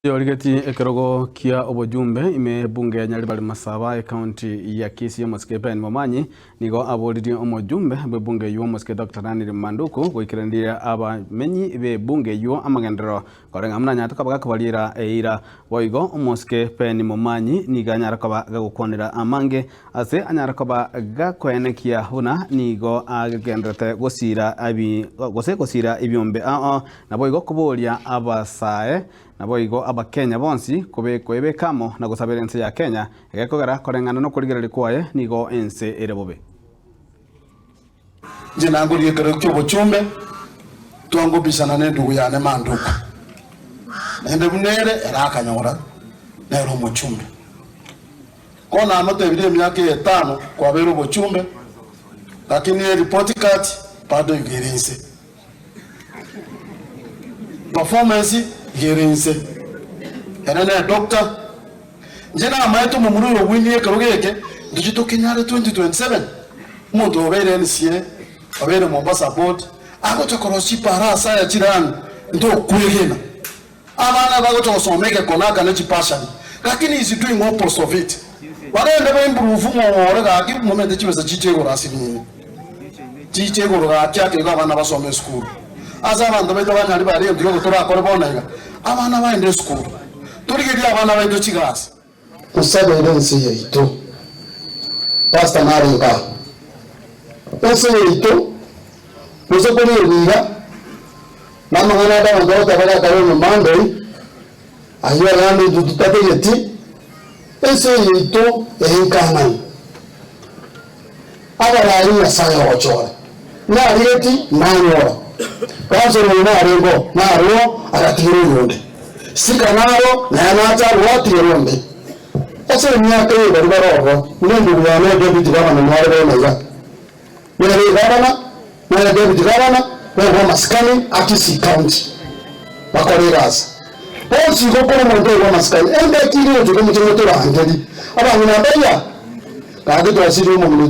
Origetie ekerogo kia obojumbe ime ebunge ya Nyaribari Masaba ecounty ya Kisii omosike Ben Momanyi nigo aboririe omojumbe bw'ebunge eywo omosike Doctor Daniel Manduku goikerandia abamenyi b'ebunge eywo amagenderero koreng'ana buna anyarete koba gakobariera eira. Boigo omosike Ben Momanyi nigo anyare koba gagokwanera amange ase anyare koba gakoenekia buna nigo agendererete gosiira ebi gose gosiira ebiombe ao Naboigo koboria abasae, naboigo Abakenya bonsi koebeka amo na gosabera ense ya Kenya, egekogera koreng'ana nokorigereria kwaye nigo ense ere bobe. Inche nangorie ekerogo ki'obochumbe, twangobisana nendugu yane Manduku, naende buna ere, ere akanyora nere omochumbe. Bono namotebirie emiaka eye etano kwabeire obochumbe, lakini eripoti card bado iga ere inse. Performance iga ere inse. Ere ne doctor. Inche namaete omomura oyo ogwinie ekerogo eke, ntoche tokenyare 2027. Omonto oyo obeire MCA, obeire Mombasa board, agocha korosia chipara ase aya chirani, ntokwegena. Abana bagocha gosoma egekone aka ne chipassion, lakini he is doing opposite of it. Barende ba improve ng'ong'ore gaki momente chibesa chiche igoro ase nini. Chiche igoro gaki ake igo abana basome esukuru. Ase abanto baito banyari bare egento giogo torakore bono iga, abana baende esukuru. Torigerie abana baito chigasi. Tosabere ense yaito. Pastor nare igaa. Ense yaito gose korigereria iga na amang'ana ande abanto bagoteba gakare omomandoi, ayio ayande intwe totatageti, ense yaito ere Kanani. Abarai Nyasaye ogochora, narigeti nanyora, Councillor oyo narenge oo, narwo agatigera oyonde, Speaker naro naye nacha arwo atigere onde. Ase emiaka eye baria bare ororo, buna endugu yane Deputy Governor nare bono iga, nere egavana, nere Deputy Governor, bobe amasikani a Kisii County, bakore egasi. Bonsi igo kore omonto oigwe amasikani, engaki ere gochika omochie ngotorangerie, abang'ina mbaria, gaki twasirie omong'ina.